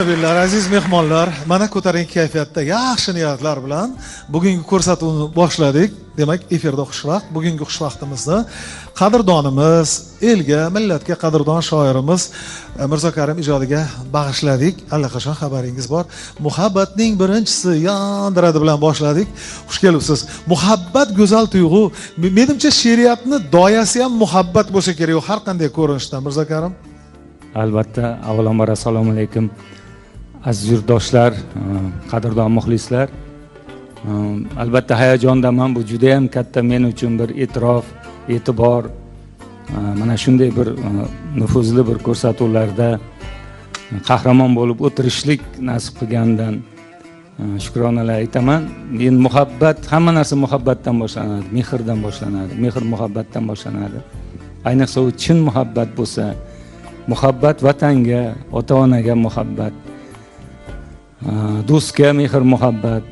Aziz mehmonlar, mana ko'tarinki kayfiyatda yaxshi niyatlar bilan bugungi ko'rsatuvni boshladik. Demak, efirda xushvaqt. Bugungi xushvaqtimizni qadrdonimiz, elga, millatga qadrdon shoirimiz Mirzo Karim ijodiga bag'ishladik. Allaqachon xabaringiz bor. Muhabbatning birinchisi yondiradi bilan boshladik. Xush kelibsiz. Muhabbat go'zal tuyg'u. Menimcha she'riyatni doyasi ham muhabbat bo'lsa kerak, har qanday ko'rinishda. Mirzo Karim. Albatta, avvalambor assalomu alaykum. Aziz yurtdoshlar, qadrdon muxlislar. Albatta hayajondaman. Bu juda ham katta men uchun bir e'tirof, e'tibor. Mana shunday bir nufuzli bir ko'rsatuvlarda qahramon bo'lib o'tirishlik nasib qilganidan shukronalar aytaman. Endi muhabbat, hamma narsa muhabbatdan boshlanadi, mehrdan boshlanadi, mehr muhabbatdan boshlanadi. Ayniqsa u chin muhabbat bo'lsa, muhabbat vatanga, ota-onaga muhabbat, do'stga mehr muhabbat,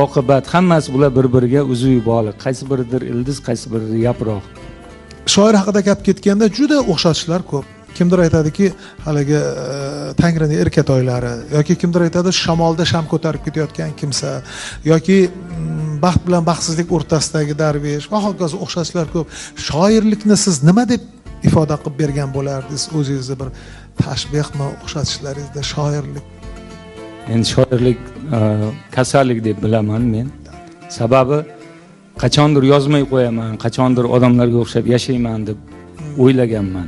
oqibat, hammasi bular bir-biriga uzviy bog'liq. Qaysi biridir ildiz, qaysi biridir yaproq. Shoir haqida gap ketganda juda o'xshatishlar ko'p. Kimdir aytadiki, haligi Tangrining erkatoylari, yoki kimdir aytadi shamolda sham ko'tarib ketayotgan kimsa, yoki baxt bilan baxtsizlik o'rtasidagi darvesh va hokazo o'xshatishlar ko'p. Shoirlikni siz nima deb ifoda qilib bergan bo'lardingiz? O'zingizni bir tashbihmi o'xshatishlaringizda shoirlik? Endi shoirlik kasallik deb bilaman men. Sababi qachondir yozmay qo'yaman, qachondir odamlarga o'xshab yashayman deb o'ylaganman.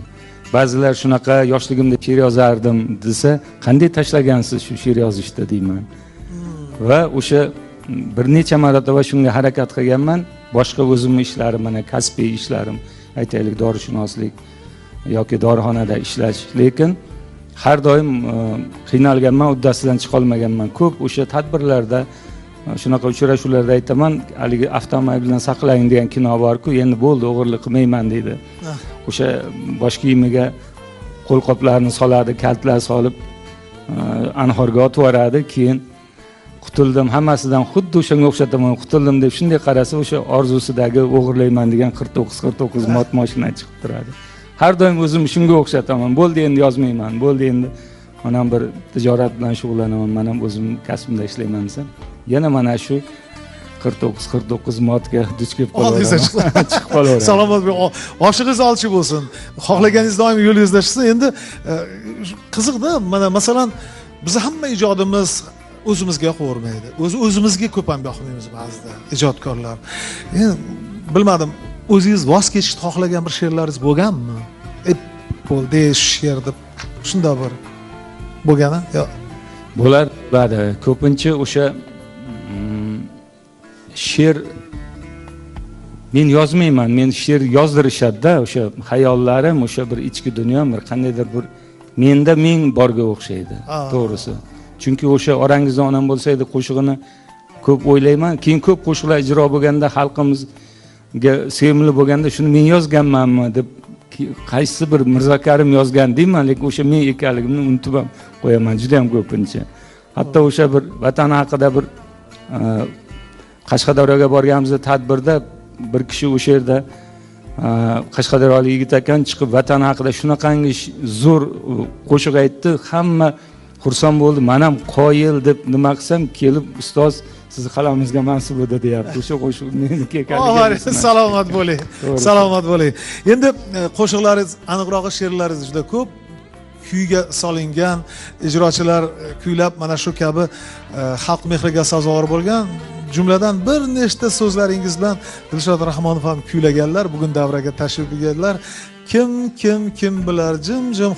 Ba'zilar shunaqa yoshligimda she'r yozardim desa, qanday tashlagansiz shu she'r yozishda deyman. Va o'sha bir necha marotaba shunga harakat qilganman. Boshqa o'zimning ishlarim, mana kasbiy ishlarim, aytaylik dorishunoslik yoki dorixonada ishlash, lekin har doim qiynalganman, uddasidan chiqolmaganman. Ko'p o'sha tadbirlarda, shunaqa uchrashuvlarda aytaman, haligi avtomobildan saqlang degan kino bor-ku, endi bo'ldi, o'g'irlik qilmayman deydi. O'sha bosh kiyimiga qo'lqoplarni soladi, kaltlar solib, anhorga otib yuboradi, keyin qutuldim hammasidan, xuddi o'shanga o'xshataman, qutuldim deb shunday qarasa, o'sha orzusidagi o'g'irlayman degan 49-49 mot mashina chiqib turadi. Har doim o'zim shunga o'xshataman. Bo'ldi, endi yozmayman. Bo'ldi, endi men ham bir tijorat bilan shug'ullanaman, men ham o'zim kasbimda ishlayman desam, yana mana shu 49-49 motga duch kelib Oldingizdan qolaveradi. Chiqib qolaveradi. Salomat bo'ling. Oshig'ingiz olchi bo'lsin. Xohlaganingiz doim yo'lingizda chiqsin. Endi qiziqda, mana masalan, biz hamma ijodimiz o'zimizga yoqavermaydi. O'zimizga ko'p ham yoqmaymiz ba'zida ijodkorlar. Endi bilmadim, o'zingiz voz kechishni xohlagan bir she'rlaringiz bo'lganmi? Bo'ldi shu she'r deb shunda bir bo'lgani? Yo'q. Bo'ladi. Ko'pincha o'sha she'r men yozmayman, men she'r yozdirishadi-da, o'sha xayollarim, o'sha bir ichki dunyom, bir qandaydir bir menda ming borga o'xshaydi, to'g'risi. Chunki o'sha orangizda onam bo'lsa edi qo'shig'ini ko'p o'ylayman. Keyin ko'p qo'shiqlar ijro bo'lganda, xalqimizga sevimli bo'lganda, shuni men yozganmanmi deb qaysi bir Mirzo Karim yozgan deyman, lekin o'sha men ekanligimni unutib ham qo'yaman juda ham ko'pincha. Hatto o'sha bir vatan haqida bir Qashqadaryoga borganimizda tadbirda bir kishi o'sha yerda Qashqadaryolik yigit ekan, chiqib vatan haqida shunaqangi zo'r qo'shiq aytdi, hamma xursand bo'ldi. Men ham qoyil deb nima qilsam, kelib ustoz sizni qalamingizga mansub edi deyapti. O'sha qo'shiq meniki ekanligi. Salomat bo'ling. Salomat bo'ling. Endi qo'shiqlaringiz, aniqrog'i she'rlaringiz juda ko'p kuyga solingan, ijrochilar kuylab mana shu kabi xalq mehriga sazovor bo'lgan. Jumladan bir nechta so'zlaringiz bilan Dilshod Rahmonov ham kuylaganlar, bugun davraga tashrif buyurganlar. Kim kim kim bilar jim jim